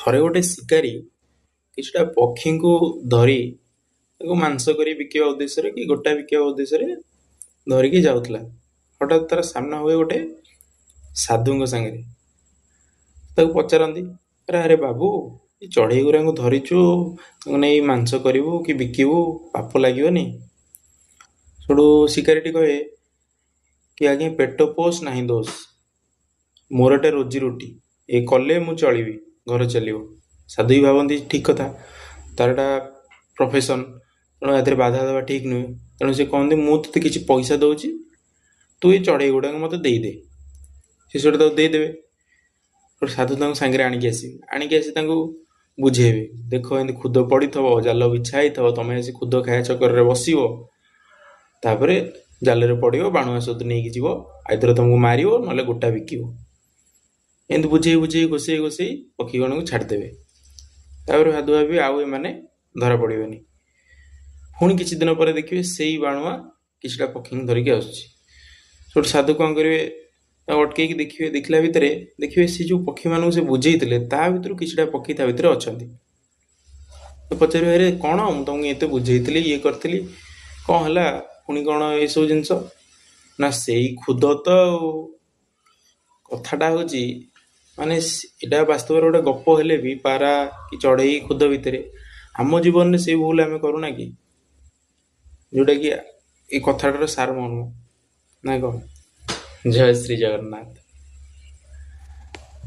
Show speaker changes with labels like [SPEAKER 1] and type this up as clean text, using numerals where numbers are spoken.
[SPEAKER 1] ଥରେ ଗୋଟେ ଶିକାରୀ କିଛିଟା ପକ୍ଷୀଙ୍କୁ ଧରି ତାକୁ ମାଂସ କରି ବିକିବା ଉଦ୍ଦେଶ୍ୟରେ କି ଗୋଟା ବିକିବା ଉଦ୍ଦେଶ୍ୟରେ ଧରିକି ଯାଉଥିଲା। ହଠାତ୍ ତାର ସାମ୍ନା ହୁଏ ଗୋଟେ ସାଧୁଙ୍କ ସାଙ୍ଗରେ। ତାକୁ ପଚାରନ୍ତି, ଆରେ ଆରେ ବାବୁ, ଏ ଚଢ଼େଇ ଗୁରାଙ୍କୁ ଧରିଛୁ, ତାଙ୍କୁ ନେଇ ମାଂସ କରିବୁ କି ବିକିବୁ, ପାପ ଲାଗିବନି? ସେଠୁ ଶିକାରୀଟି କହେ କି ଆଜ୍ଞା, ପେଟ ପୋଷ ନାହିଁ ଦୋଷ, ମୋର ଏଟା ରୋଜି ରୁଟି, ଏ କଲେ ମୁଁ ଚଳିବି, ଘର ଚାଲିବ। ସାଧୁ ବି ଭାବନ୍ତି ଠିକ୍ କଥା, ତାର ଏଟା ପ୍ରଫେସନ୍, ତେଣୁ ଏଥିରେ ବାଧା ଦେବା ଠିକ୍ ନୁହେଁ। ତେଣୁ ସେ କହନ୍ତି, ମୁଁ ତୋତେ କିଛି ପଇସା ଦେଉଛି, ତୁ ଏ ଚଢ଼େଇ ଗୁଡ଼ାକ ମୋତେ ଦେଇଦେ। ସେ ସେଇଠୁ ତାକୁ ଦେଇଦେବେ। ସାଧୁ ତାଙ୍କୁ ସାଙ୍ଗରେ ଆଣିକି ଆସିବେ, ଆଣିକି ଆସି ତାଙ୍କୁ ବୁଝେଇବେ, ଦେଖ ଏମିତି ଖୁଦ ପଡ଼ିଥିବ, ଜାଲ ବିଛା ହେଇଥିବ, ତମେ ଆସି ଖୁଦ ଖାଇବା ଚକରରେ ବସିବ, ତାପରେ ଜାଲରେ ପଡ଼ିବ, ବାଣୁଆ ସହିତ ନେଇକି ଯିବ, ଆଇଦର ତମକୁ ମାରିବ ନହେଲେ ଗୋଟା ବିକିବ। ଏମିତି ବୁଝେଇ ବୁଝେଇ ଘୋଷେଇ ଘୋଷେଇ ପକ୍ଷୀଗଣକୁ ଛାଡ଼ିଦେବେ। ତାପରେ ସାଧୁ ଭାବିବେ ଆଉ ଏମାନେ ଧରା ପଡ଼ିବେନି। ପୁଣି କିଛି ଦିନ ପରେ ଦେଖିବେ ସେଇ ବାଣୁଆ କିଛିଟା ପକ୍ଷୀଙ୍କୁ ଧରିକି ଆସୁଛି। ସେଠୁ ସାଧୁ କ'ଣ କରିବେ? ତାକୁ ଅଟକେଇକି ଦେଖିବେ। ଦେଖିଲା ଭିତରେ ଦେଖିବେ ସେ ଯେଉଁ ପକ୍ଷୀମାନଙ୍କୁ ସେ ବୁଝେଇଥିଲେ, ତା ଭିତରୁ କିଛିଟା ପକ୍ଷୀ ତା ଭିତରେ ଅଛନ୍ତି। ତ ପଚାରିବେ, ଆରେ କ'ଣ, ମୁଁ ତମକୁ ଏତେ ବୁଝେଇଥିଲି, ଇଏ କରିଥିଲି, କ'ଣ ହେଲା ପୁଣି କ'ଣ ଏସବୁ ଜିନିଷ? ନା ସେଇ ଖୁଦ ତ। ଆଉ କଥାଟା ହେଉଛି ମାନେ ଏଇଟା ବାସ୍ତବରେ ଗୋଟେ ଗପ ହେଲେ ବି ପାରା କି ଚଢ଼େଇ ଖୁଦ ଭିତରେ ଆମ ଜୀବନରେ ସେଇ ଭୁଲ ଆମେ କରୁନା କି, ଯେଉଁଟାକି ଏ କଥାଟାର ସାରମର୍ମ ନା କ'ଣ? ଜୟ ଶ୍ରୀ ଜଗନ୍ନାଥ।